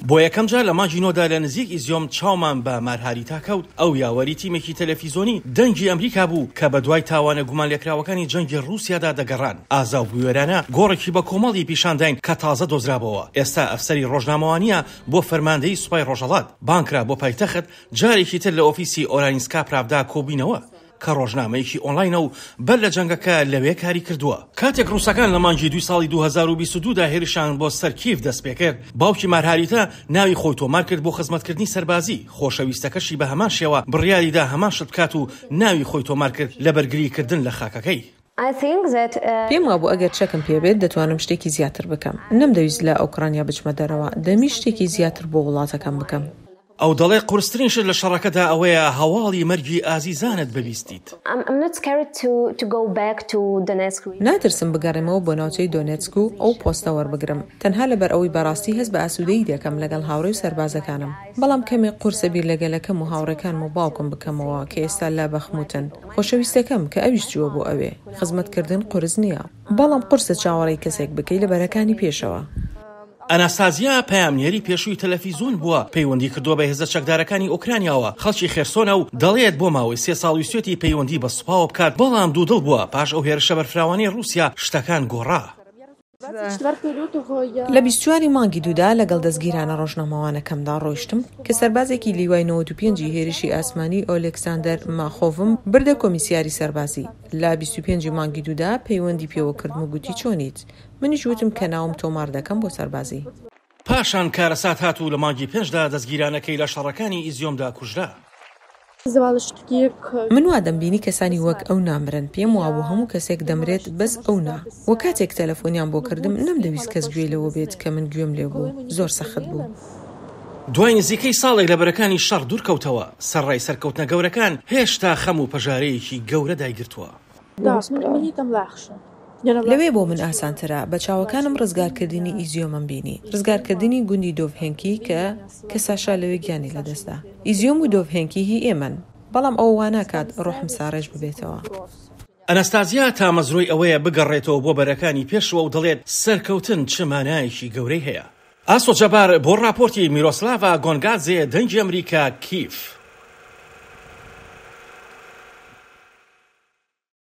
بۆ یەکەم جار لە مانگی نۆدا لە نزیک ئیزیۆم چاومان بە مارهاریتا کەوت، ئەو یاوەری تیمێکی تەلەفیزۆنی دەنگی ئەمریکا بوو کە بەدوای تاوانە گومانلێکراوەکانی جەنگی ڕووسیادا دەگەڕان. ئازا و بوێرانە گۆڕێکی بە کۆمەڵی پیشانداین کە تازە دۆزرابۆوە. ئێستا ئەفسەری ڕۆژنامەوانییە بۆ فەرماندەیی سوپای ڕۆژهەڵات. بانگکرا بۆ پایتەخت، جارێکی تر لە ئۆفیسی ئۆراینسکا پراڤدا کۆبووینەوە. کە ڕۆژنامەیەکی ئۆنلاینە و بەر لە جەنگەکە لەوێ کاری کردووە. کاتێک ڕووسەکان لە مانگی دووی ساڵی 2022 دا هێرشیان بۆ سەر کیڤ دەستپێکرد، باوکی مارهاریتا ناوی خۆی تۆمار کرد بۆ خزمەتکردنی سەربازی، خۆشەویستەکەشی بە هەمان شێوە بڕیاریدا هەمان شت بکات و ناوی خۆی تۆمار کرد لە بەرگریکردن لە خاکەکەی. پێم وابوو ئەگەر چەکم پێ بێت دەتوانم شتێکی زیاتر بکەم. نەمدەویست لە ئۆکرانیا بچمە دەرەوە، دەمویست شتێکی زیاتر بۆ وڵاتەکەم بکەم. ئەو دەڵێ قورسترین شت لە شەڕەکەدا ئەوەیە هەواڵی مەرگی ئازیزانت ببیستیت. ناترسم بگەڕێمەوە بۆ ناوچەی دۆنێتسک و ئەو پۆستە وەربگرم، تەنها لەبەر ئەوەی بەڕاستی هەست بە ئاسوودەیی دەکەم لەگەڵ هاوڕێ و سەربازەکانم. بەڵام کەمێک قورسە بیر لە گەلەکەم و هاوڕێکانم و باوکم بکەمەوە کە ئێستا لە بەخموتن. خۆشەویستەکەم کە ئەویش چووە بۆ ئەوێ. خزمەتکردن قورس نییە. بەڵام قورسە چاوەڕێی کەسێک بکەی لە بەرەکانی پێشەوە. ئەناستازیا پەیامنێری پێشووی تەلەفیزۆن بووە، پەیوەندی کردووە بە هێزە چەکدارەکانی ئۆکرانیاوە، خەڵکی خێرسۆنە و دەڵێت بۆ ماوەی سێ ساڵ ویستویەتی پەیوەندی بە سوپاوە بکات، بەڵام دوودڵ بووە، پاش ئەو هێرشە بەرفراوانەی ڕووسیا شتەکان گۆڕا. لە 24 ی مانگی دوودا لەگەڵ دەزگیرانە ڕۆژنامەوانەکەمدا ڕۆیشتم کە سەربازێکی لیوای 95 ی هێرشی ئاسمانی ئۆلێکساندەر ماخۆڤم بردە کۆمیسیاری سەربازی. لە 25 ی مانگی دوودا پەیوەندی پێوەکردم و گوتی چۆنیت؟ منیش وتم کە ناوم تۆمار دەکەم بۆ سەربازی. پاشان کارەسات هات و لە مانگی پێنجدا دەزگیرانەکەی لە شەڕەکانی ئیزیۆمدا کوژرا. من وا دەمبینی کەسانی وەک ئەو نامرن، پێم وابوو هەموو کەسێک دەمرێت بەس ئەو نا. وە کاتێک تەلەفۆنیان بۆ کردم نەمدەویست کەس گوێی لەوە بێت کە من گوێم لێ بوو، زۆر سەخت بوو. دوای نزیکەی ساڵێک لە بەرەکانی شەڕ دوورکەوتەوە، سەرڕای سەرکەوتنە گەورەکان، هێشتا خەم و پەژارەیەکی گەورە دایگرتووە. لەوێ بۆ من ئاسانترە. بە چاوەکانم ڕزگارکردنی ئیزیۆمم بینی. ڕزگارکردنی گوندی دۆڤهێنکی کە کە ساشا لەوێ گیانی لەدەستدا. ئیزیۆم و دۆڤهێنکی هی ئێمەن. بەڵام ئەوە واناکات ڕۆحم ساڕێژ ببێتەوە. ئەناستازیا تامەزرۆی ئەوەیە بگەڕێتەوە بۆ بەرەکانی پێشەوە و دەڵێت سەرکەوتن چ مانایەکی گەورەی هەیە. ئاسۆ جەبار بۆ ڕاپۆرتی میرۆسلاڤا گۆنگادزێ دەنگی ئەمریکا، کیف.